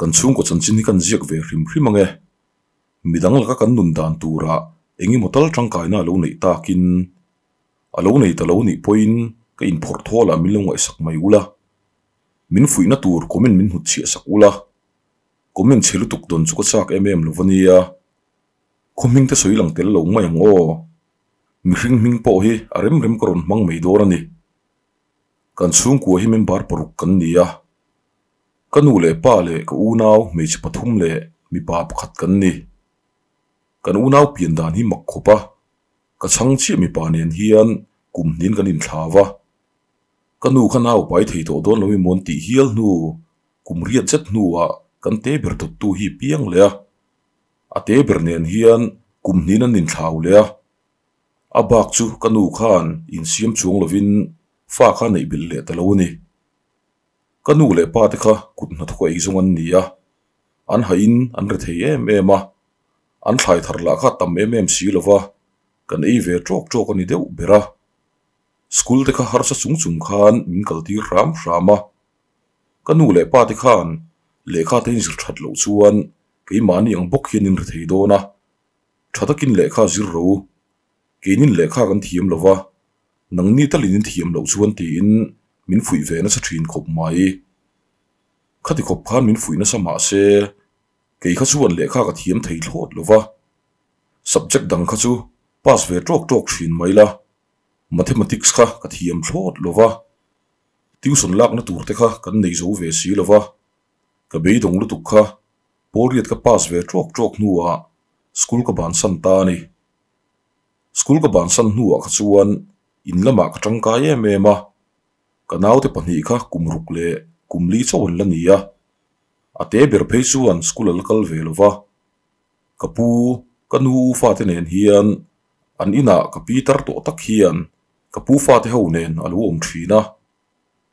Kan chhungkaw chanchin hi kan ziak ve hrim hrim ang e. Midang laka kan nun dan turah eng emaw tal tangkaina a lo neih takin, a lo nei ta lo nih pawhin ka inphawrh thawl ah min lo ngaihsak mai ula. Min fuihna tur comment min hnutchhiah sak ula. Comment chhe lutuk dawn chu ka chak em em lo va nia. Khaw hming te sawi lang tel lo mai ang aw. Mihring hming pawh hi a rem rem ka rawn hmang mai dawn a ni. Kan chhungkua hi member paruk kan ni a. Ka nu leh pa leh ka unau hmeichhe pathum leh mipa pakhat kan ni. Kan unau pian dan hi mak khawp a, ka chhang chiah mipa nen hian kum hnin kan inthlau a. Ka nu kha nau pai thei tawh dawn lo i mawn tih hial hnu kum riat zet hnuah kan te ber dawttu hi piang leh a. A te ber nen hian kum hnin an inthlau leh a. A bak chu ka nu khan insiam chuang lovin fa kha neih belh leh ta lo a ni. Ka nu leh pa te kha kut hnathawk ei zawng an ni a, an hahin an re thei em em a, an thlai thar lah kha tam em em si lova, kan ei ve tawk tawk a ni deuh ber a. School te kha harsa chung chung khan min kal tir hram hram a, ka nu leh pa te khan lehkha te in zir that loh chuan keimahni ang bawk hian in re thei dawn a, tha takin lehkha zir ro, keinin lehkha kan thiam lova, Nangni talin in thiam loh chuan tiin min fuih ve nasa thin khawp mai. Khati khawp khan min fuih nasa mah se, kei kha chuan lehkha ka thiam thei thlawt lo va. Subject dang kha chu pass ve tawk tawk thin mai la, Mathematics kha ka thiam thlawt lo va. Tuition lakna tur te kha kan nei zo ve si lo va. Ka beidawng lutuk kha Pawl-riat ka pass ve tawk tawk hnuah school ka bansan ta a ni. School ka bansan hnuah kha chuan in lamah ka tangkai em em a, ka naute pahnih kha kum ruk leh kum li chauh an la ni a, a te ber phei chuan school a la kal ve lo va. Ka pu, ka nu u fate nen hian an inah ka pi tar tawh tak hian ka pu fate ho nen a lo awm thin a,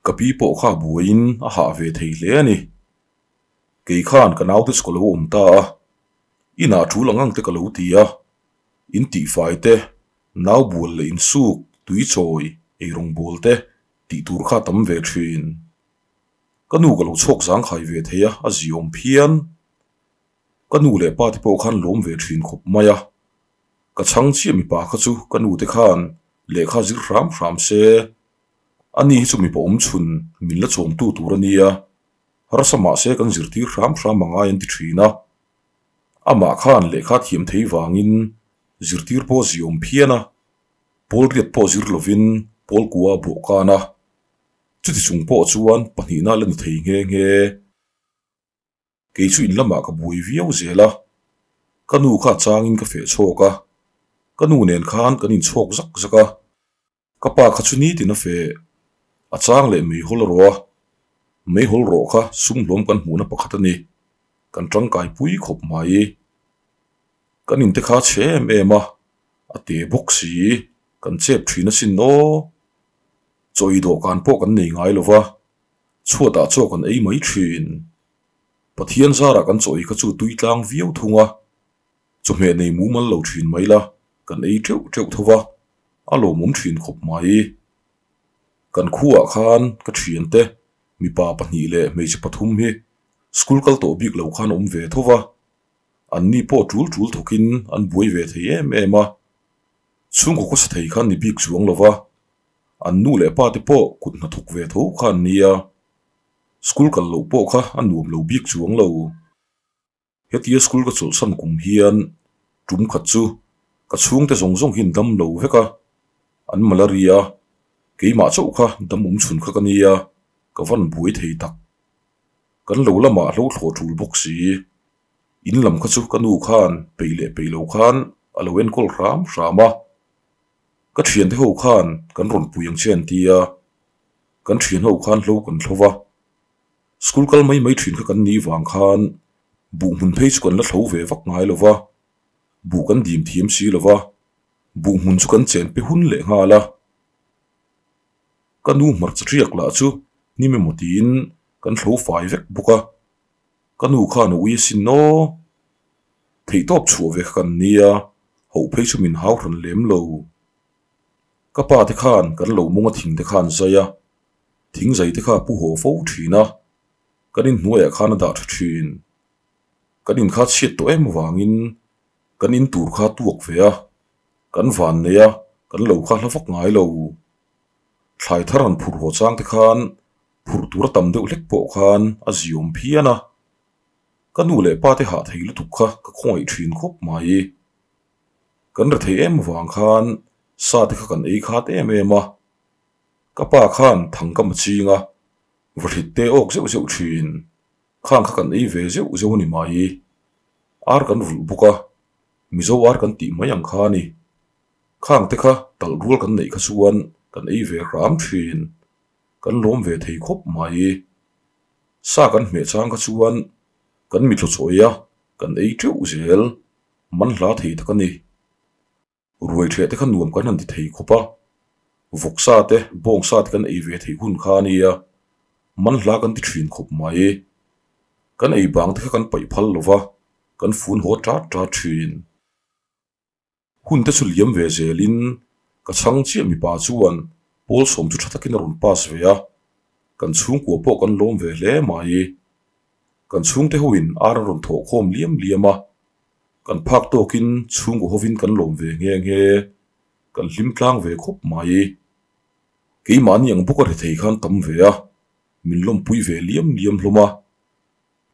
ka pi pawh kha buaiin a hah ve thei hle a ni. Kei khan ka naute chu ka lo awm ta a, inah tul ang ang te ka lo ti a. In tihfai te, nau bual leh insuk, tui chawi, eirawng bawl te tih tur kha a tam ve thin. Ka nu ka lo chhawk zangkhai ve thei a, a ziawm phian. Ka nu leh pa te pawh khan lawm ve thin khawp mai a. Ka chhang chiah mipa kha chu ka nu te khan lehkha zir hram hram se, ani hi chu mipa awm chhun min la chawmtu tur a nia, harsa mahse kan zirtir hram hram a ngai an ti thin a. Amah khan lehkha thiam thei vangin zirtir pawh ziawm phian a, pawl riat pawh zir lovin pawl kua a bawh kan a, chuti chung pawh chuan pahnihna la ni thei nghe nghe. Kei chu in lamah ka buai viau zel a, ka nu kha changin ka feh chhawk a, ka nu nen khan kan inchhawk zak zak a. Ka pa kha chu nitin a feh a chang leh meihawl rawh a, meihawl rawh kha sum hlawm kan hmuhna pakhat a ni, kan tangkai pui khawp mai. Kan inte kha a chhe em em a, a te bawk si, kan chep thin asin aw. Chaw ei dawhkan pawh kan nei ngai lo va, chhuatah chaw kan ei mai thin. Pathian zarah kan chaw ei kha chu tui tlang viau thung a, Chawhmeh nei mumal lo thin mai la, kan ei teuh teuh tho va, a lawmawm thin khawp mai. Kan khuaah khan ka thiante, mipa pahnih leh hmeichhe pathum hi school kal tawh bik lo khan awm ve tho va, anni pawh tul tul thawkin an buai ve thei em em a. Chhungkaw khawsa thei khan ni bik chuang lo va, an nu leh pa te pawh kut hnathawk ve tho kha an nia. School kal loh pawh kha a nuam lo bik chuang lo. Hetia school ka chawlhsan kum hian tum khat chu ka chhungte zawng zawng hi an dam lo vek a, an malaria a, keimah chauh kha dam awm chhun kha ka nia, ka van buai thei tak. Kan lo lamah hlo thlawh tul bawk si, in lam kha chu ka nu khan peih leh peih lo khan a lo enkawl hram hram a, ka thiante ho khan kan rawn pui ang che an ti a, kan thian ho khan hlo kan thlo va. School kal mai mai thin kha kan nih vang khan buh hmun phei chu kan la thlo ve vak ngai lo va, buh kan dim thiam si lo va, buh hmun chu kan chen pe hun leh nghal a. Ka nu hmarcha riak lah chu hnim emaw tiin kan thlo fai vek bawk a, ka nu khan a ui asin aw. Theihtawp chhuah ve kha kan nia, hoh phei chu min hau hran lem lo. Ka pa te khan kan lo mawng a thing te khan zai a, Thing zai te kha a pu haw fo thin a. Kan inhnuaiah khan a dah tha thin. Kan in kha chhiat tawh em avangin kan in tur kha tuak ve a, kan van nei a, kan lo kha hla vak ngai lo. Thlai thar han phurh haw chang te khan phurh tur a tam deuh hlek pawh khan a ziawm phian a. Ka nu leh pa te hah thei lutuk kha ka khawngaih thin khawp mai. Kan rethei em avang khan sa te kha kan ei khat em em a. Ka pa khan thang ka ma ching a, vahrit te awk zeuh zeuh thin. Khang kha kan ei ve zeuh zeuh a ni mai. Ar kan vulh bawk a, Mizo ar kan tih mai ang kha a ni. Khang te kha talh rual kan neih kha chuan kan ei ve hram thin. Kan lawm ve thei khawp mai. Sa kan hmeh chang kha chuan kan mithlaw chaw ei a, kan ei teuh zel. Man hla thei tak a ni. Ruai ṭheh te kha nuam kan han ti thei khawp a, vawksa te, bawngsa te kan ei ve theih hun kha a nia, man hla kan ti ṭhin khawp mai. Kan ei bang te kha kan paih phal lo va, kan fun haw ṭat ṭat ṭhin. Hun te chu liam ve zelin ka chhang chiah mipa chuan pawl sawm chu ṭha takin a rawn pass ve a, kan chhungkua pawh kan lawm ve hle mai. Kan chhungte hoin ar an rawn thawh khawm liam liam a, Kan phak tawkin chhungkaw hovin kan lawm ve nghe nghe, kan hlim tlang ve khawp mai. Keimahni ang bawk a rethei khan tam ve a, min lawmpui ve liam liam hlawm a.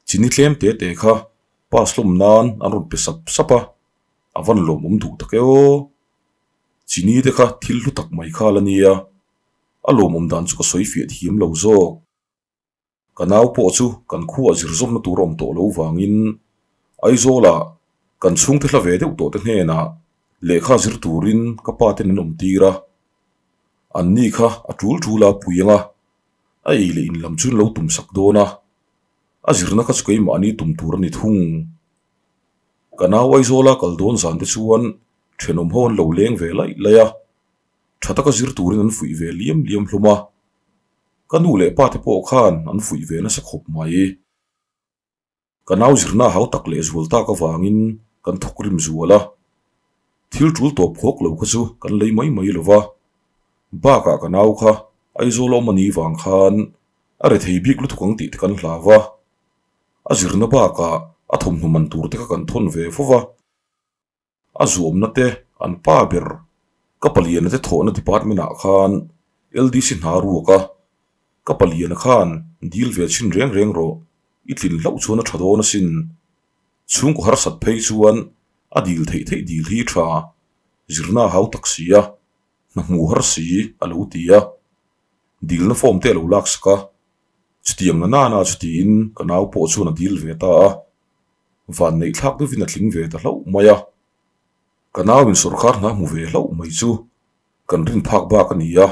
Chini tlem te te kha pass hlawm nan an rawn pe sap sap a, a van lawmawm duh tak e aw. Chini te kha thil hlu tak mai kha la nia, a lawmawm dan chu ka sawi fiah thiam lo zawk. Ka nau pawh chu kan khuah zir zawmna tur a awm tawh lo vangin Aizawlah kan chhungte hla ve deuh tawh te hnenah lehkha zir turin ka pa ten an awm tir a. An ni kha a tul tul a pui anga a ei leh in lam chu an lo tum sak dawn a, a zirna kha chu keimahni tum tur a ni thung. Ka nau Aizawla kal dawn zan te chuan thenawm ho an lo leng ve laih laih a, tha taka zir turin an fuih ve liam liam hlawm a. Ka nu leh pa te pawh khan an fuih ve nasa khawp mai. Ka nau zirna hau tak leh zual tak avangin kan thawk rim zual a. Thil tul tawp khawk lo kha chu kan lei mai mai lo va. Bakah ka nau kha Aizawl a awm a nih vang khan a rethei bik lutuk ang tih te kan hlau va. A zirna bakah a thawmhnaw man tur te kha kan thawn ve fo va. A zuamna te an pa ber ka paliana te thawhna department ah khan LDC hna ruak a, ka paliana khan dil ve chhin reng reng rawh, i tlin hlauh chuan a tha dawn asin. Chhungkaw harsat phei chuan a dil theih theih dil hi tha, zirna a hau tak si a, hna hmu har si a lo ti a, dilna form te a lo laksak a, chutiang na nana chutiin ka nau pawh chuan a dil ve ta a. Van neih thlak deuhin a tling ve ta hlauh mai a, ka nauin sawrkar hna hmu ve hlauh mai chu kan rin phak bak a ni a,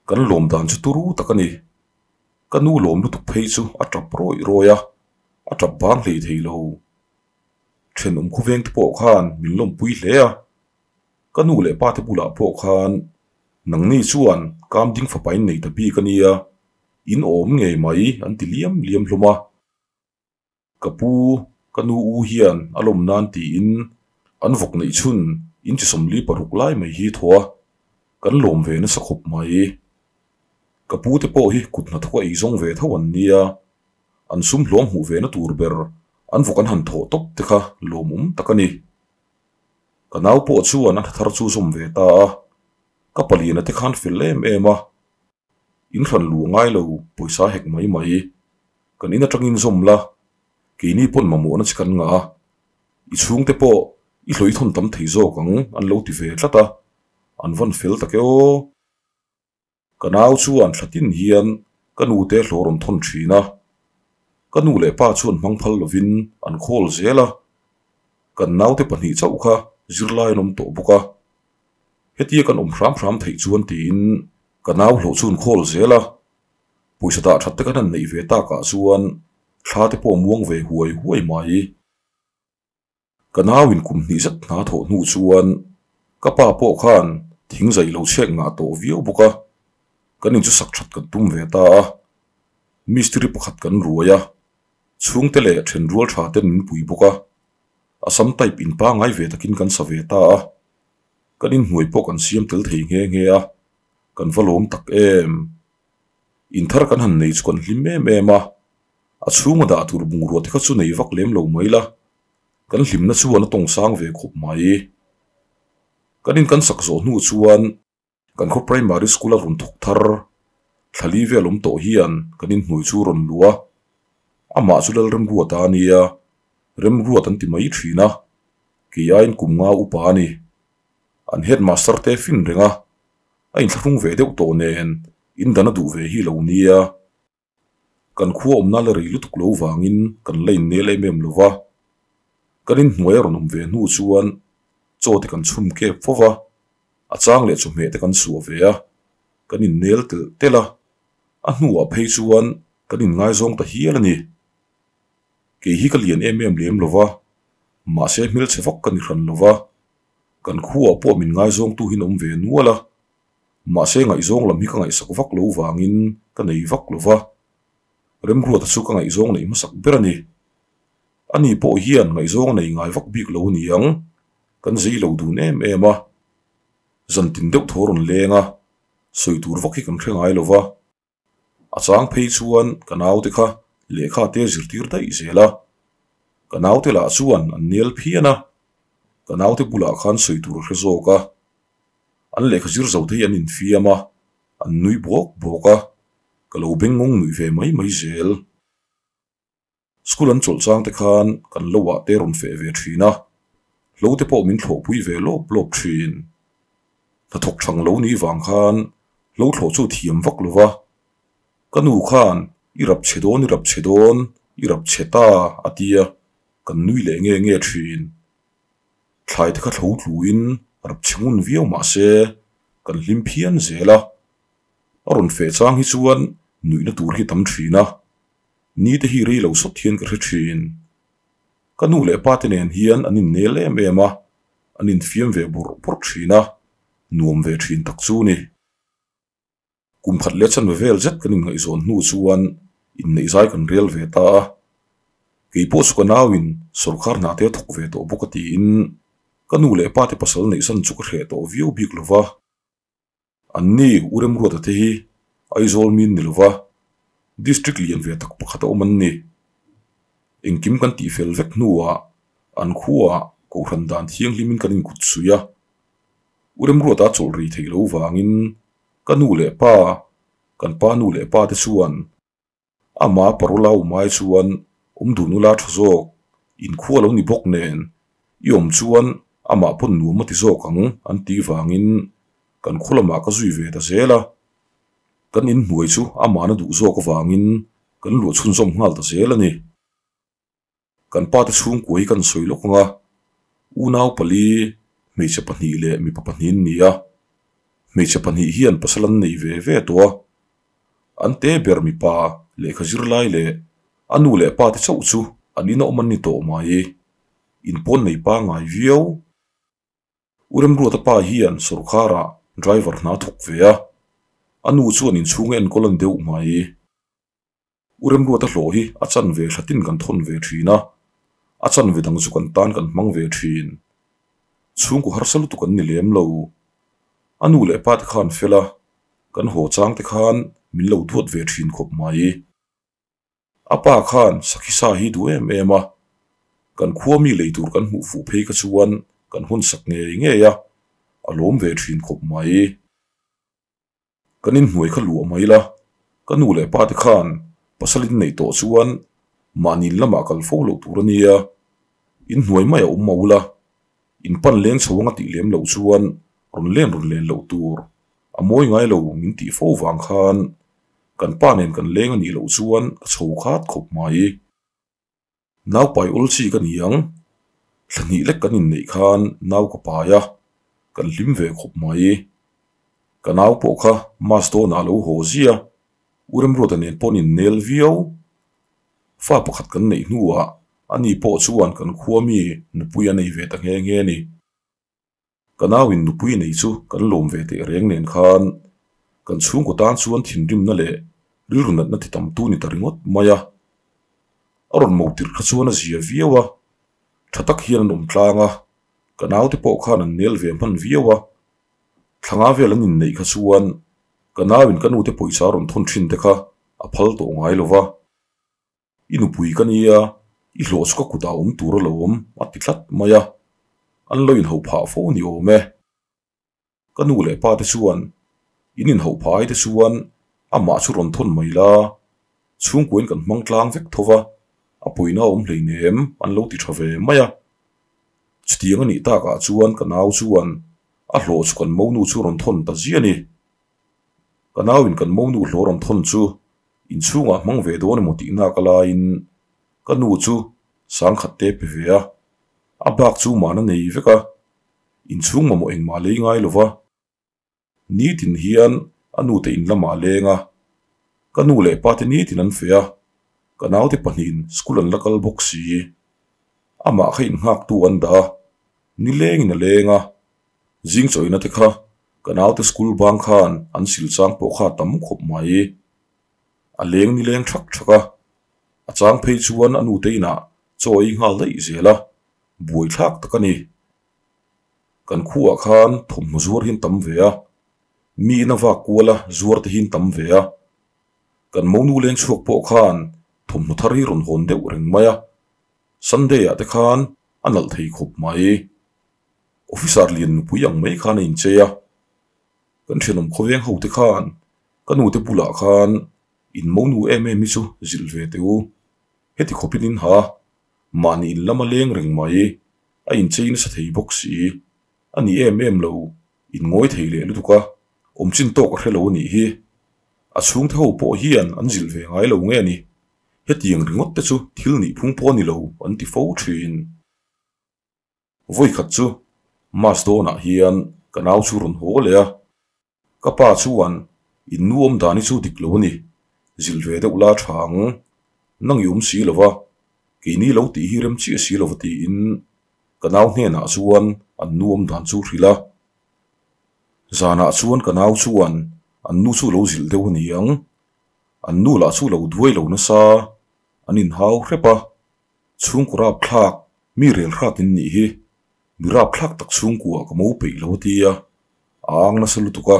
kan lawm dan chu turu tak a ni. Ka nu lawm lutuk phei chu a tap rawih rawih a, a tap bang hlei thei lo. Thenawm khawveng te pawh khan min lawmpui hle a, ka nu leh pa te bulah pawh khan nangni chuan kam ding fapa in nei ta bik a nia, in awm ngei mai an ti liam liam hlawm a. Ka pu, ka nu u hian a lawm nan tiin an vawk neih chhun in chi 46 lai mai hi thaw a, kan lawm ve nasa khawp mai. Ka pu te pawh hi kut hnathawk a eizawng ve tho an nia, an sum hlawm hmuh ve na tur ber an vawk an han thawh tawp te kha lawmawm tak a ni. Ka nau pawh chuan a hna thar chu zawm ve ta a, ka paliana te khan fel em em a, In hran lu ngai lo, pawisa hek mai mai. Kan in atangin zawm la, keini pawn mamawhna che kan ngah a, i chhungte pawh i hlawih thawn tam thei zawk ang an lo ti ve tlat a, an van fel tak e aw. Ka nau chuan thla tin hian ka nute hlawh rawn thawn thin a, ka nu leh pa chuan hmang phal lovin an khawl zel a, kan naute pahnih chauh kha zirlai an awm tawh bawk a, Hetia kan awm hram hram theih chuan tiin ka nau hlawh chu an khawl zel a, pawisa dah that te kan han neih ve takah chuan thla te pawh a muang ve huai huai mai. Ka nau in kum hnih zet hna thawh hnu chuan ka pa pawh khan thing zai lo chhek ngah tawh viau bawk a, kan in chu sak that kan tum ve ta a, mistiri pakhat kan ruai a, chhungte leh thenrual tha ten min pui bawk a, Assam type in pangai ve takin kan sa ve ta a, kan inhnuai pawh kan siam tel thei nghe nghe a, kan va lawm tak em. In thar kan han nei chu kan hlim em em a, A chhunga dah tur bungrua te kha chu nei vak lem lo mai la, kan hlimna chuan a tawng sang ve khawp mai. Kan in kan sak zawh hnu chuan kan khaw primary school a rawn thawk thar thlali vel awm tawh hian kan inhnuai chu rawn luh a, amah chu Lalremruata a nia, Remruat an ti mai thin a, kei aiin kum nga upa a ni. An headmaster te fin reng a, a inthlahrung ve deuh tawh nen in dan a duh ve hi lo nia. Kan khua awmna la rei lutuk lo vangin kan la innel em em lo va, kan inhnuai a rawn awm ve hnu chuan chaw te kan chhum kep fo va, a chang leh chawhmeh te kan suah ve a, kan innel telh telh a, a hnuah phei chuan kan inngaizawng ta hial a ni. Kei hi ka lian em em lem lo va, mahse hmelchhe vak ka ni hran lo va, kan khuaah pawh min ngaizawngtu hi an awm ve nual a, mahse ngaihzawng lam hi ka ngaihsak vak lo vangin ka nei vak lo va, Remruata chu ka ngaihzawng neih hmasak ber a ni. Ani pawh hian ngaihzawng a nei ngai vak bik lo niang, kan zei lo dun em em a, zan tin deuh thaw rawn leng a, sawi tur vak hi kan hre ngai lo va. A chang phei chuan ka naute kha lehkha te zirtir daih zel a, ka naute lah chuan an nel phian a, ka naute bulah khan sawi tur a hre zawk a, an lehkha zir zo te hi an infiam a, an nui bawk bawk a, ka lo bengngawng nuih ve mai mai zel. School an chawlh chang te khan kan lo ah te rawn feh ve thin a, hlo te pawh min thlawhpui ve lawp lawp thin. Hnathawk thang lo ni vang khan hlo thlawh chu thiam vak lo va, ka nu khan i rap chhe dawn i rap chhe dawn i rap chhe ta a tia kan nui leh nge nge thin. Thlai te kha thlo tluin rap chhe ngun viau mah se kan hlim phian zel a, a rawn feh chang hi chuan nuihna tur hi tam thin a. Ni te hi rei lo sawt hian ka hre thin. Ka nu leh pa te nen hian an innel em em a, an infiam ve bawrh bawrh thin a, nuam ve thin tak chu ni. Kum khat leh chanve vel zet kan inngaihzawn hnu chuan inneih zai kan rel ve ta a. Kei pawh chu ka nauin sawrkar hna te a thawk ve tawh bawk a tiin ka nu leh pa te pasal neihsan chu ka hreh tawh viau bik lo va. Anni U Remruata te hi Aizawl min ni lova, District lian ve tak pakhat a awm an ni. Engkim kan tih fel vek hnuah an khuaah Kohhran dan thianghlimin kan inkut suih a. U Remruata a chawlh rei theih lo vangin ka nu leh pa, kan pa nu leh pa te chuan Amah parola awm ai chuan awm dun ula tha zawk, inkhua lo ni bawk nen i awm chuan amah pawn nuam a ti zawk ang an tih vangin kan khaw lamah ka zui ve ta zel a. Kan inhnuai chu amahna duh zawk avangin kan luah chhunzawm nghal ta zel a ni. Kan pate chhungkua hi kan sawi lawk ang a, unau pali, hmeichhe pahnih leh mipa pahnih an ni a. Hmeichhe pahnih hian pasal an nei ve ve tawh a. An te ber mipa lehkha zir lai leh a nu leh pate chauh chu an ina awm an ni tawh mai. Inpawn nei pangngai viau. U Remruata pa hian sawrkharah driver hna a thawk ve a, a nu chuan inchhung a enkawl an deuh mai. U Remruata hlawh hi a chanve thlatin kan thawn ve thin a, a chanve dang chu kan tan kan hmang ve thin. Chhungkaw harsa lutuk an ni lem lo. A nu leh pa te khan fel a, kan haw chang te khan min lo duat ve thin khawp mai. A pa khan sakhi sa hi duh em em a, kan khua mi lei tur kan hmuh fuh phei kha chuan kan hawn sak ngei ngei a, a lawm ve thin khawp mai. Kan inhnuai kha luah mai la, ka nu leh pa te khan pasal in neih tawh chuan mahni in lamah kal fo loh tur a nia, inhnuai mai a awm mau la, in pan leng chho anga tih lem loh chuan rawn len rawn len loh tur a mawi ngai lo min tih fo vang khan kan pa nen kan leng a nih loh chuan ka chho khat khawp mai. Nau pai awl chi ka ni ang, thla hnih lek kan inneih khan nau ka pai a, kan hlim ve khawp mai. Ka nau pawh kha Mas dawnah a lo haw zia, U Remruata nen pawh an innel viau. Fa pakhat kan neih hnuah ani pawh chuan kan khua mi nupui a nei ve ta nghe nghe a ni. Ka nauin nupui nei chu kan lawm ve teh reng nen khan kan chhungkaw tan chuan thinrimna leh rilru natna ti tam tu ni ta ringawt mai a. A rawn mo tirh kha chuan a zia viau a, tha tak hian an awm tlang a, ka naute pawh khan an nel ve hman viau a. Thlanga vel an inneih kha chuan ka nauin ka nute pawisa a rawn thawn thin te kha a phal tawh ngai lo va. I nupui ka nia, i hlawh chu ka kutah a awm tur alawm, a ti tlat mai a. An lo inhauh phah fo ni awm e. Ka nu leh pa te chuan in inhauh phah ai te chuan amah chu rawn thawn mai la, chhungkuain kan hmang tlang vek tho va, a pawina a awm hleinem an lo ti tha ve mai a. Chutiang a nih takah chuan ka nau chuan a hlawh chu kan monu chu rawn thawn ta ziah a ni. Ka nauin kan monu hlawh rawn thawn chu inchhungah hmang ve dawn emaw tih nak a laiin ka nu chu sangkhat te pe ve a, a bak chu mahna nei vek a. Inchhung mamawh engmah lei ngai lo va, nitin hian a nute in lamah a leng a, ka nu leh pa te nitin an feh a, ka naute pahnihin school an la kal bawk si. Amah kha innghaktu an dah a, nilengin a leng a, zing chawina te kha ka naute school bang khan an sil chang pawh kha a tam khawp mai. A leng nileng thak thak a, a chang phei chuan a nute inah chaw ei nghal daih zel a, buaithlak tak a ni. Kan khuaah khan thawmhnaw zuar hi an tam ve a, mi ina vak kuala zuar te hi an tam ve a. Kan monu leng chhuak pawh khan thawmhnaw thar hi rawn hawn deuh reng mai a, Sunday ah te khan a nalh thei khawp mai. Officer lian nupui ang mai khan a inchei a, kan thianawm khawveng ho te khan ka nu te bulah khan in monu em em hi chu zilh ve teh u, heti khawpin in ha Mahni in lama leng reng mai, a inchei nasa thei bawk si. A ni em em lo, in ngawi thei leh lutuk a, awm chin tawk a hre lo a nih hi. A chhungte ho pawh hian an zilh ve ngai lo nge ni? Hetiang ringawt te chu thil nih phung pawh a ni lo an ti fo thin. Vawikhat chu Mas dawnah hian ka nau chu rawn haw leh a. Ka pa chuan, In nu awm dan hi chu dik lo a ni, zilh ve deuh la tha ang, nang i awm si lo va, keini lo tih hi rem chiah si lo va tiin ka nau hnenah chuan an nu awm dan chu hrilh a. Zanah chuan ka nau chuan an nu chu lo zilh deuh a ni ang, an nu lah chu lo duai lo nasa, an inhau hrep a, chhungkaw rapthlak mi rel hrat in nih hi. Mi rapthlak tak chhungkua ka mo peih lo a ti a, a ang nasa lutuk a,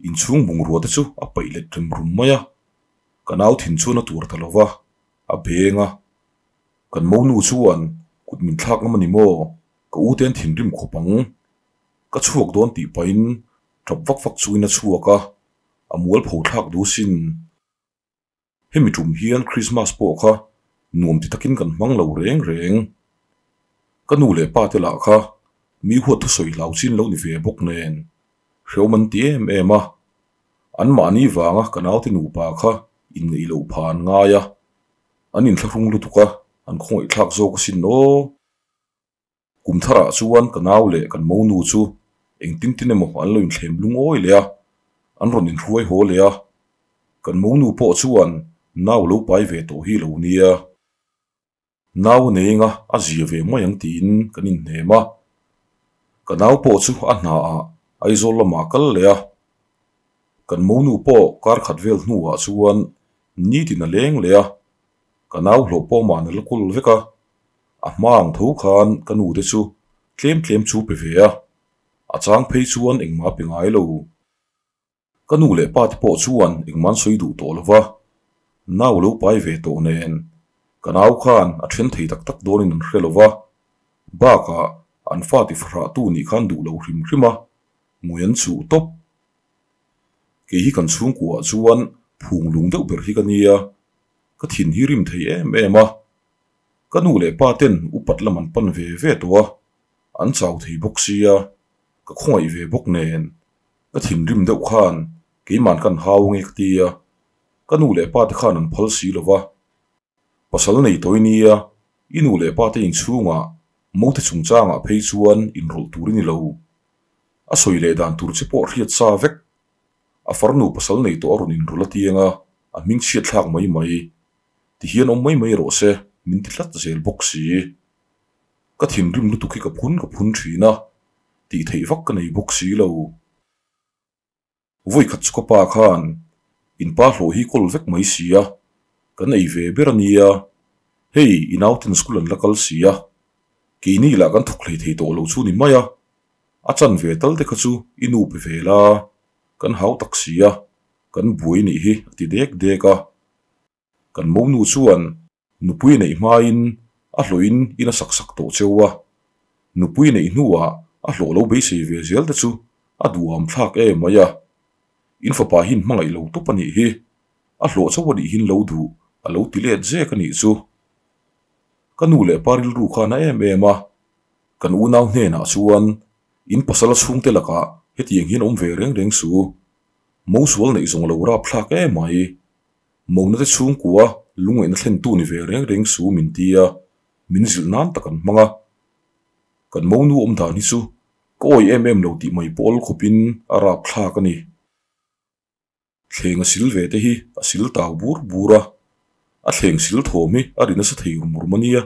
inchhung bungrua te chu a paih let rem rum mai a, ka nau thin chuan a tuar ta lo va, a beng a. Kan monu chuan kut min thlak ngam a ni maw, ka u ten thinrim khawp ang, ka chhuak dawn tih pahin tap vak vak chungin a chhuak a, a mualpho thlak duh sin. Hemi tum hian Christmas pawh kha nuam ti takin kan hmang lo reng reng. Ka nu leh pa te lah kha mi huat thusawi hlau chin lo ni ve bawk nen hrehawm an ti em em a. Anmahni vanga ka naute nupa kha inngeih loh pha an ngai a, an inthlahrung lutuk a, an khawngaihthlak zawk asin aw. Kum tharah chuan ka nau leh kan monu chu engtin tin emaw an lo inthlem lungawi leh a, an rawn inhruai haw leh a. Kan monu pawh chuan nau lo pai ve tawh hi lo nia. Nau a nei anga a zia ve mai ang tiin kan inhnem a. Ka nau pawh chu a hnaah Aizawl lamah a kal leh a. Kan monu pawh kar khat vel hnuah chuan nitin a leng leh a. Ka nau hlawh pawh mahni la kawl vek a. A hma ang tho khan ka nu te chu tlem tlem chu pe ve a, a chang phei chuan engmah pe ngai lo. Ka nu leh pa te pawh chuan engmah an sawi duh tawh lo va, nau lo pai ve tawh nen ka nau khan a then thei tak tak dawnin an hre lo va, bakah an fa ti fahrah tu nih khan duh lo hrim hrim a, ngui an chuh tawp. Kei hi kan chhungkuaah chuan phung lung deuh ber hi ka nia, ka thin hi rim thei em em a. Ka nu leh pa ten upat lam an pan ve ve tawh a, an chau thei bawk sia, ka khawngaih ve bawk nen, ka thinrim deuh khan keiman kan hau ange ka ti a, ka nu leh pa te khan an phal si lo va. Pasal nei tawi nia, i nu leh pa te inchhungah mote chungchangah phei chuan inrawlh tur i ni lo. A sawi leh dan tur che pawh hriat sa vek. A farnu pasal nei tawh a rawn inrawlh a tiang a, a hmingchhiat thlak mai mai. Ti hian awm mai mai rawh se, min ti tlat zel bawk si. Ka thinrim lutuk hi ka phun ka phun thin a, tih theih vak ka nei bawk si lo. Vawikhat chu ka pa khan in pa hlawh hi kawl vek mai si a, kan ei ve ber a nia, hei i nauten school an la kal si a, keini lah kan thawk hlei thei tawh lo chu ni mai a, a chan ve tal te kha chu i nu pe ve la, kan hau tak si a, kan buai nih hi a ti dek dek a. Kan monu chuan. Nupui neih hmain a hlawhin in a sak sak tawh cheu a, nupui neih hnuah a hlawh lo beisei ve zel te chu a duham thlak em mai a. In fapa hi in hmangaih lo tawp a nih hi, a hlawh chauh a nih hin lo duh a lo ti let zek a nih chu. Ka nu leh pa rilru kha a na em em a, kan unau hnenah chuan in pasal chhungte lakah hetiang hian awm ve reng reng su, mosual neih zawng lo rapthlak em mai. Mona te chhungkua lungngaihna thlentu ni ve reng reng su min ti a, min zilh nan tak an hmang a. Kan monu awm dan hi chu ka awi em em lo tih mai pawh awl khawpin a rapthlak a ni. Thleng a sil ve te hi a sil tau bur bur a, a thleng sil thawm hi a ri nasa thei rum rum a nia.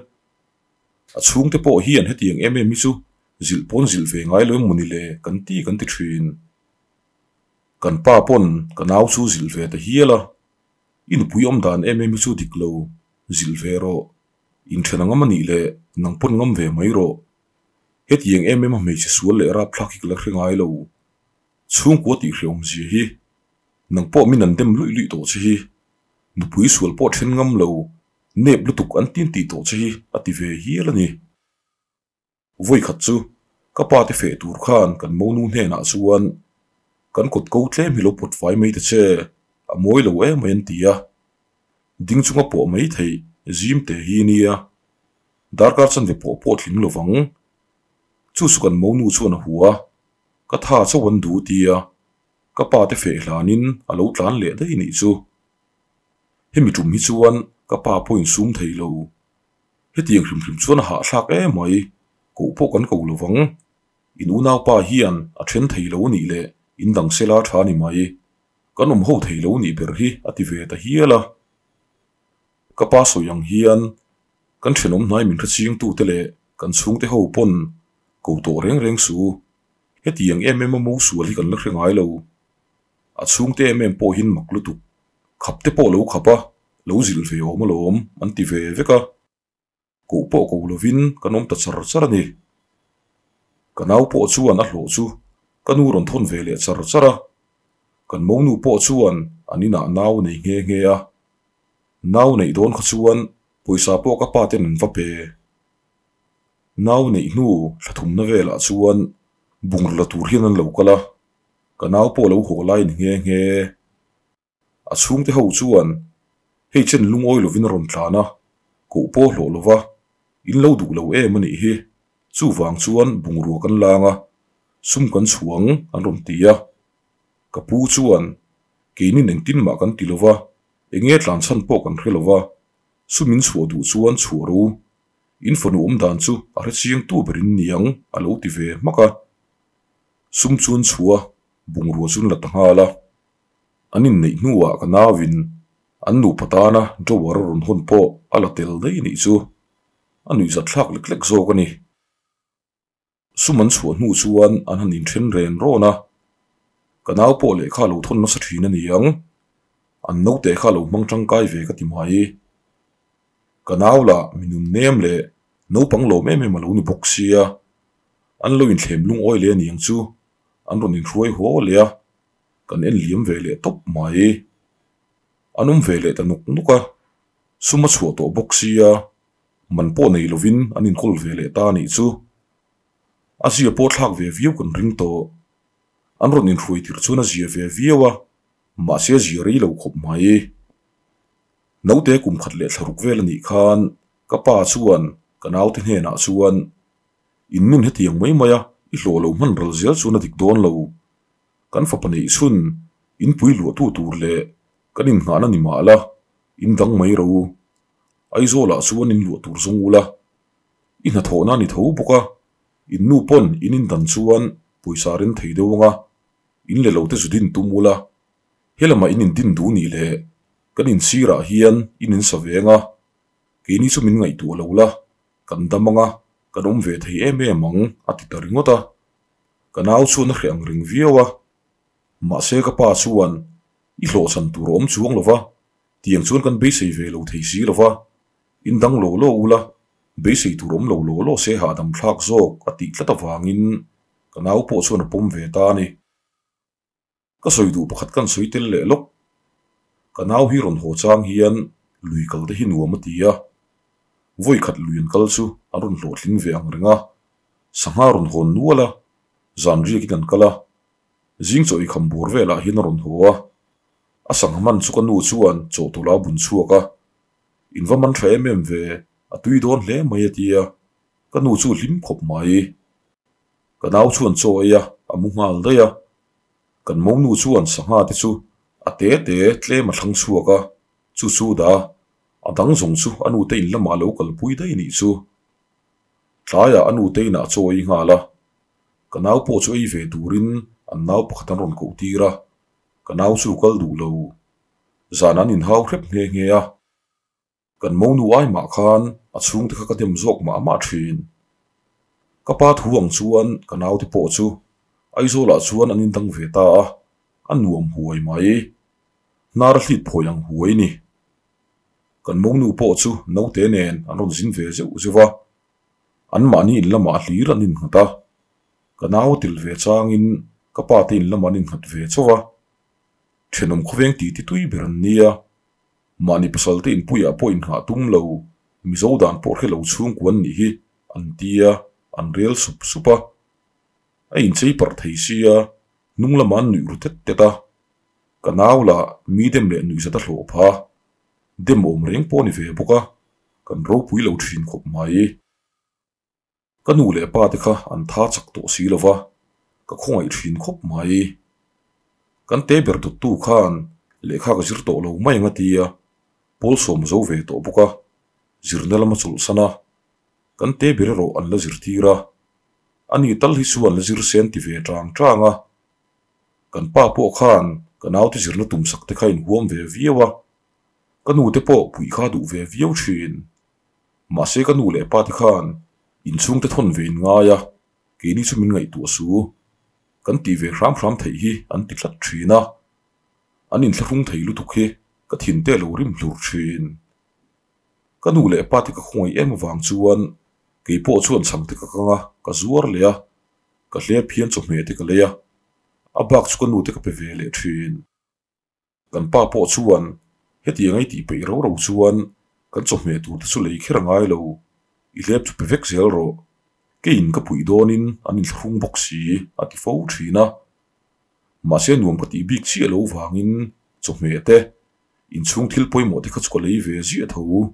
A chhungte pawh hian hetiang em em hi chu zilh pawn zilh ve ngai lo emaw ni le kan ti kan ti thin. Kan pa pawn ka nau chu zilh ve ta hial a, i nupui awm dan em em hi chu dik lo, zilh ve rawh, inthen a ngam a nih leh nang pawn ngam ve mai rawh. Hetiang em em a hmeichhe sual leh rapthlak hi ka la hre ngai lo. Chhungkua tih hrehawm zia hi nang pawh min an dem luih luih tawh che hi, nupui sual pawh then ngam lo, nep lutuk an tin tih tawh che hi a ti ve hial a ni. Vawi khat chu ka pa te feh tur khan kan monu hnenah chuan kan kawt ko tlem hi lo pawt fai mai ta che, a mawi lo em mai an ti a. Ding chunga pawh mai theih zim te hi nia, darkar chanve pawh pawh tling lo vang. Chu chu kan monu chuan a hua a, ka tha chauh an duh tia ka pa te feh hlanin a lo tlan leh daih nih chu. Hemi tum hi chuan ka pa pawh insum thei lo. Hetiang hrim hrim chuan a hahthlak em mai, koh pawh kan ko lo vang. In unaupa hian a then thei lo nih leh in dang sela tha ni mai. Kan awm ho thei lo nih ber hi a ti ve ta hial a. Ka pa sawi ang hian kan thenawm hnai min hrechiangtute leh kan chhungte ho pawn ko tawh reng reng su. Hetiang em em a mo sual hi kan la hre ngai lo. A chhungte em em pawh hin mak lutuk. Khap te pawh lo khap a, lo zilh ve awm alawm an ti ve vek a. Koh pawh ko lovin kan awm ta char char a ni. Ka nau pawh chuan a hlawh chu ka nu rawn thawn ve leh char char a. Kan monu pawh chuan an inah nau nei nghe nghe a. Nau neih dawn kha chuan pawisa pawh ka pa ten an va pe. Nau neih hnu thla thumna velah chuan bungraw la tur hian an lo kal a. Ka nau pawh lo haw lai ni nghe nghe. A chhungte ho chuan hei chen lungawi lovin a rawn tlan a, koh pawh hlawh lova, in lo duh lo em a nih hi, chuvang chuan bungrua kan lang a, sum kan chhuang an rawn ti a. Ka pu chuan keinin engtin mah kan ti lova, enge tlan chhan pawh kan hre lova, sum in chhuah duh chuan chhuah ro, in fanu awm dan chu a hrechiang tu berin niang a lo ti ve hmak a. Sum chuan chhuah a, bungrua chu an la ta nghal a. An inneih hnuah ka nauin an nupa tana drawer a rawn hawn pawh a la tel daih nih chu a nuihzat thlak lek lek zawk a ni. Sum an chhuah hnu chuan an han inthen ren rawn a, ka nau pawh lehkha a lo thawn nasa thin a ni ang, an naute kha a lo hmang tangkai ve ka ti mai. Ka nau lah mi nun nem leh naupang lawm em em a lo ni bawk sia, an lo inthlem lungawi leh a ni ang chu, an rawn inhruai haw leh a. Kan en liam ve leh tawp mai. An awm ve leh ta nuk nuk a, sum a chhuah tawh bawk sia, man pawh nei lovin an inkawl ve leh ta a nih chu. A zia pawh thlak ve viau kan ring tawh. An rawn inhruai tirh chuan a zia ve viau a, mahse a zia rei lo khawp mai. Naute kum khat leh thla ruk vel a nih khan ka pa chuan ka naute hnenah chuan, In nun hetiang mai mai a, i hlawh lo hman ral zel chuan a dik dawn lo. Kan fapa neih chhun inpui luahtu tur leh kan innghahna ni mah la, in dang mai ro. Aizawlah chuan in luah tur zawng ula, i hnathawhna a ni tho bawk a, in nu pawn in indan chuan pawisa ren thei deuh ang a, in le lo te zu din tum ula, helamah in indin duh nih leh kan insirah hian in insa ve ang a, keini chu min ngaihtuah lo la, kan dam ang a, kan awm ve thei em em ang a ti ta ringawt a. Ka nau chuan a hreh ang reng viau a, mahse ka pa chuan i hlawhchhan tur a awm chuang lo va, tiang chuan kan beisei ve lo thei si lo va, in dang law law ula, beisei tur awm lo law law se hahdam thlak zawk a tih tlat avangin ka nau pawh chuan a pawm ve ta a ni. Ka sawi duh pakhat kan sawi tel leh lawk. Ka nau hi rawn haw chang hian lui kal te hi nuam a ti a. Vawi khat lui an kal chu an rawn hlawhtling ve ang reng a, sangha rawn hawn nual a, zan riakin an kal a. Zing chaw eikham bawr velah hian a rawn haw a, a sangha man chu ka nu chuan chawhtawlh a bun chhuak a, In va man tha em em ve, a tui dawn hle mai a ti a, ka nu chu hlim khawp mai. Ka nau chuan chaw ei a, a mu nghal daih a. Kan monu chuan sangha te chu a te te tlem a thlang chhuak a, chu chu dah a, a dang zawng chu a nute in lamah a lo kalpui daih nih chu. Tlaiah a nute inah chaw ei nghal a, ka nau pawh chu ei ve turin an nau pakhat an rawn koh tir a, ka nau chu kal duh lo. Zan an inhau hrep nghe nghe a. Kan monu ai mah khan a chhungte kha ka dem zawk mah mah thin. Ka pa thu ang chuan ka naute pawh chu Aizawlah chuan an indang ve ta a, a nuam huai mai. Hnar a hlit phawi ang huai ni. Kan monu pawh chu naute nen an rawn zin ve zeuh zeuh a, anmahni in lamah hlir an innghat a. Ka nau a tel ve changin ka pate in lamah an innghat ve chauh a. Thenawm khawveng titi tui ber an nia. Mahni pasal te inpuiah pawh inngah tum lo, Mizo dan pawh hre lo chhungkua an nih hi an ti a, an rel sup sup a. A inchei parh thei sia, hnung lamah an nuih ru tet tet a. Ka nau lah mi dem leh nuihzat a hlawh pha. Dem awm reng pawh a ni ve bawk a, kan ropui lo thin khawp mai. Ka nu leh pa te kha an tha chak tawh si lo va, ka khawngaih thin khawp mai. Kan te ber dawttu khan lehkha ka zir tawh lo mai ang a ti a, pawl sawm zo ve tawh bawk a, zirna lama chawlhsan a, kan te ber erawh an la zirtir a, ani tal hi chuan la zir se an ti ve tang tang a. Kan pa pawh khan ka naute zirna tumsak te kha inhuam ve viau a, ka nu te pawh puih kha duh ve viau thin. Mahse ka nu leh pa te khan inchhungte thawn ve in ngai a, keini chu min ngaihtuah su. Kan tih ve hram hram theih hi an ti tlat thin a, an inthlahrung thei lutuk hi ka thinte lo rim hlur thin. Ka nu leh pa te ka khawngaih em avang chuan keipawh chuan chhangte ka kang a, ka zuar leh a, ka hlep hian chawhmeh te ka lei a, a bak chu ka nu te ka pe ve leh thin. Kan pa pawh chuan hetiang ei tih peih ro ro chuan kan chawhmeh tur te chu lei kher a ngai lo, i hlep chu pe vek zel rawh, keiin ka puih dawnin an inthlahrung bawk si a ti fo thin a. Mahse nuam ka tih bik chiah lo vangin chawhmeh te, inchhung thil pawimawh te kha chu ka lei ve ziah tho.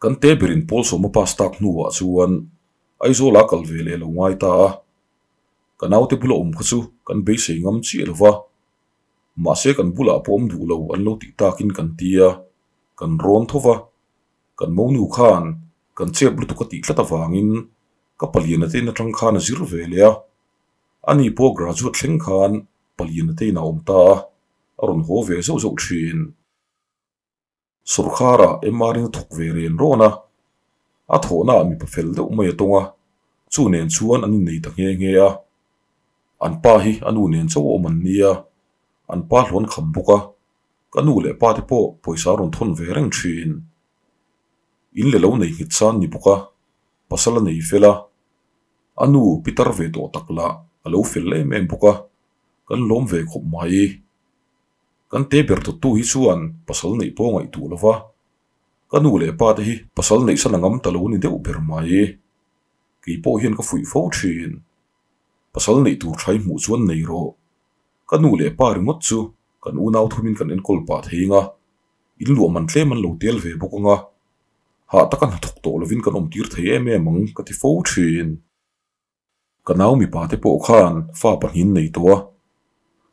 Kan te berin Paul Sawma pass tak hnuah chuan Aizawla kal ve leh lo ngai ta a, ka naute bula awm kha chu kan beisei ngam chiah lo va, mahse kan bulah pawh awm duh lo an lo tih takin kan ti a, kan rawn tho va, kan monu khan kan chep lutuk a tih tlat avangin ka paliana te in atang khan a zir ve leh a, ani pawh graduate thleng khan paliana te in a awm ta a, a rawn haw ve zauh zauh thin. Sawrkharah MR in a thawk ve ren rawn a, a thawhnaah mipa fel deuh mai a tawng a, chu nen chuan an innei ta nghe nghe a. An pa hi a nu nen chauh a awm an nia, an pa hlawn kham bawk a, ka nu leh pa te pawh pawisa rawn thawn ve reng thin. In le lo nei nghet san ni bawk a, pasal a nei fel a, a nu pitar ve tawh tak lah a lo fel em em bawk a, kan lawm ve khawp mai. Kan te ber dawttu hi chuan pasal neih pawh ngaihtuah lo va, ka nu leh pa te hi pasal neih san a ngam ta lo ni deuh ber mai. Kei pawh hian ka fuih fo thin. Pasal neih tur tha i hmuh chuan nei rawh. Ka nu leh pa ringawt chu kan unau thumin kan enkawl pah thei anga, in luah man tlem an lo tel ve bawk anga, hah taka hnathawk tawh lovin kan awmtir thei em em ang ka ti fo thin. Ka nau mipa te pawh khan fa pahnih nei tawh a,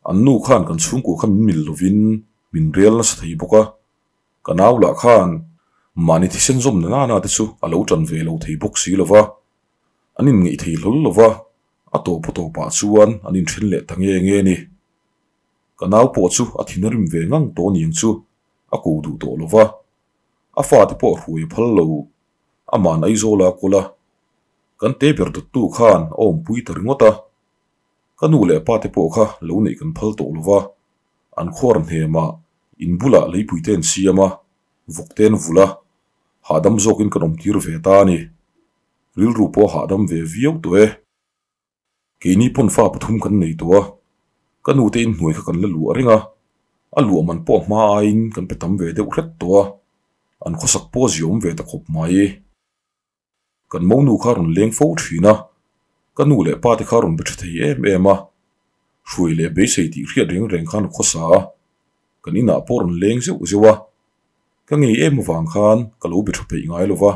an nu khan kan chhungkua kha min mil lovin min rel nasa thei bawk a, ka nau lah khan mahni thisen zawm na nana te chu a lo tan ve lo thei bawk si lova, an inngeih thei hlawl lova, a tawp a tawpah chuan an inthen leh ta nge nge a ni. Ka nau pawh chu a thin a rim ve ngang tawh niang chu a ko duh tawh lova, a fate pawh hruai a phal lo, ama'n Aizawl a kawl a, Kan te ber dawttu khan a awmpui ta ringawt a, ka nu leh pa te pawh kha lo neih kan phal tawh lo va, an khuar hnemah in bulah leipui te an siam a, vawk te an vulh a, hahdam zawkin kan awmtir ve ta a ni. Rilru pawh a hahdam ve viau tawh e. Keini pawn fa pathum kan nei tawh a, ka nu te inhnuai kha kan la luah reng a, a luah man pawh hma aiin kan pe tam ve deuh hret tawh a. An khawsak pawh a ziaawm ve ta khawp mai. Kan monu kha rawn leng fo thin a, ka nu leh pa te kha rawn be tha thei em em a, hruai leh beisei tih hriat reng reng khan a khawsa a, kan inah pawh rawn leng zeuh zeuh a, ka ngei em avang khan ka lo be tha peih ngai lo va.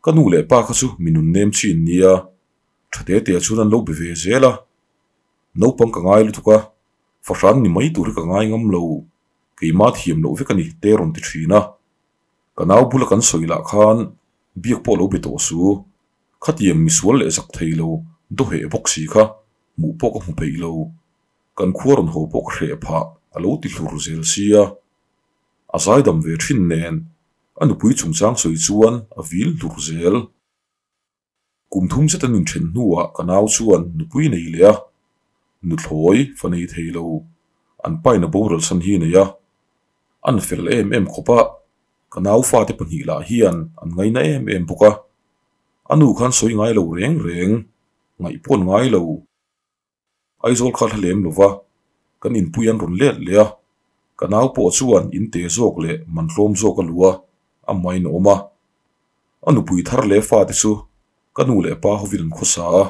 Ka nu leh pa kha chu mi nun nem chi an nia, tha te te chuan an lo be ve zel a, naupang ka ngai lutuk a, fahran ni mai tur hi ka ngai ngam lo, keimah thiam loh vek a ni te rawn ti thin a. Ka nau bula kan sawi lah khan biak pawh lo be tawh su, khatiang misual leh zak thei lo dawheh bawk si kha hmuh pawh ka hmu peih lo, kan khua rawn haw pawh ka hreh phah a lo ti hlur zel sia. A zaidam ve thin nen a nupui chungchang sawi chuan a vil hlur zel. Kum thum zet an inthen hnuah ka nau chuan nupui nei leh a, nuthlawi fa nei thei lo, an paina boral chhan hi nei a. An fel em em khawp a, ka nau fate pahnih lah hian an ngaina em em bawk a. A nu khan sawi ngai lo reng reng, ngaih pawn ngai lo. Aizawl kha hla lem lova, kan inpui an rawn let leh a, ka nau pawh chuan in te zawk leh man tlawm zawk a luh a, a main a awm a. A nupui thar leh fate chu ka nu leh pa hovin an khawsa a.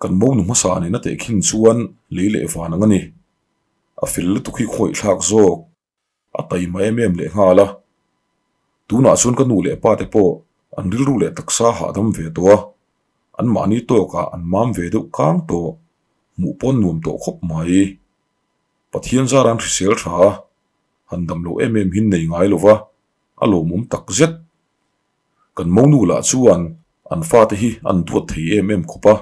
Kan monu hmasa nena tehkhin chuan lei leh van ang a ni. A fel lutuk hi khawihthlak zawk. A taima em em leh nghal a. Tunah chuan ka nu leh pa te pawh an rilru leh taksa hahdam ve tawh a, anmahni tawkah an mam ve deuh kang tawh, hmuh pawn nuam tawh khawp mai. Pathian zar an hrisel tha a, han dam loh em em hin nei ngai lo va, a lawmawm tak zet. Kan monu lah chuan an fate hi an duat thei em em khawp a,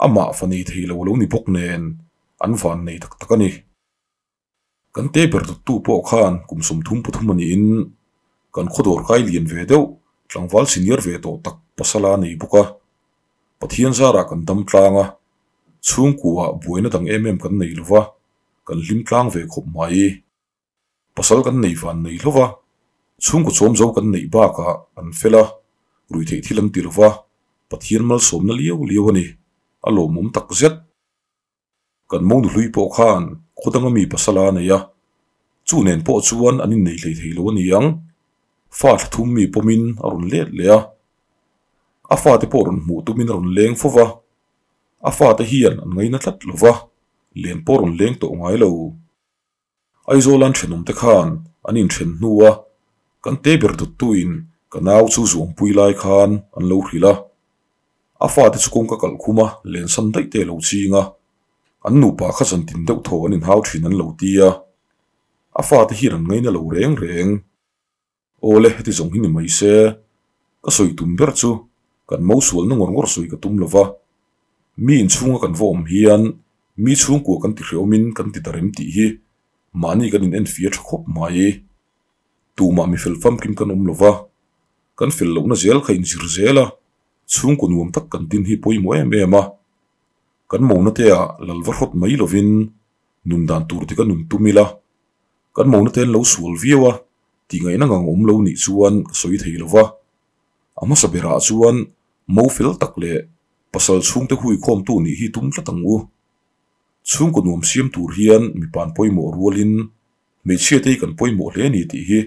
amah fa nei thei lo lo ni bawk nen an van nei tak tak a ni. Kan te ber dawttu pawh khan kum 33 a niin kan khawdawr kai lian ve deuh, tlangval senior ve tawh tak pasal a nei bawk a. Pathian zarah kan dam tlang a, chhungkuaah buaina dang em em kan nei lo va, kan hlim tlang ve khawp mai. Pasal kan nei van nei hlauh va, chhungkaw chawm zo kan neih bakah an fel a, ruihtheih thil an ti lo va, Pathian malsawmna liau liau a ni, a lawmawm takzet. Kan monu hlui pawh khan khawdanga mi pasal a nei a, chu nen pawh chuan an innei hlei thei lo a ni ang. Fa thla thum mi pawmin a rawn let leh a, a fate pawh rawn hmuh tumin a rawn leng fo va, a fate hian an ngaina tlat lo va, len pawh rawn leng tawh ngai lo. Aizawl an thenawm te khan an inthen hnu a, kan te ber dawttuin ka nau chu zuampui lai khan an lo hrilh a. A fate chu kawngka kalh khum a, lensan daih te a lo ching a, an nupa kha zantin deuh thaw an inhau thin an lo ti a. A fate hian an ngaina lo reng reng. Awle, heti zawng hi ni mai se, ka sawi tum ber chu kan mo sualna ngawr ngawr sawi ka tum lo va. Mi inchhunga kan va awm hian mi chhungkua kan ti hrehawmin kan ti ta rem tih hi mahni kan in enfiah tha khawp mai. Tumah mi fel famkim kan awm lo va, kan fel lohna zel kha inzir zel a, chhungkaw nuam tak kan din hi pawimawh em em a. Kan mona te ah lal va hrawt mai lovin nun dan tur dik a nun tum ila, Kan mona te an lo sual viau a, tih ngaihna ngang awm lo nih chuan ka sawi thei lo va. A hmasa berah chuan mo fel tak leh pasal chhungte huikhawmtu nih hi tum tlat ang u. Chhungkaw nuam siam tur hian mipan pawimawh rualin hmeichhia te hi kan pawimawh hle a ni tih hi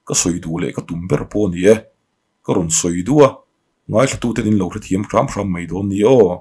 ka sawi duh leh ka tum ber pawh a ni e. Ka rawn sawi duh a, ngaithlatute in lo hrethiam hram hram mai dawn ni aw.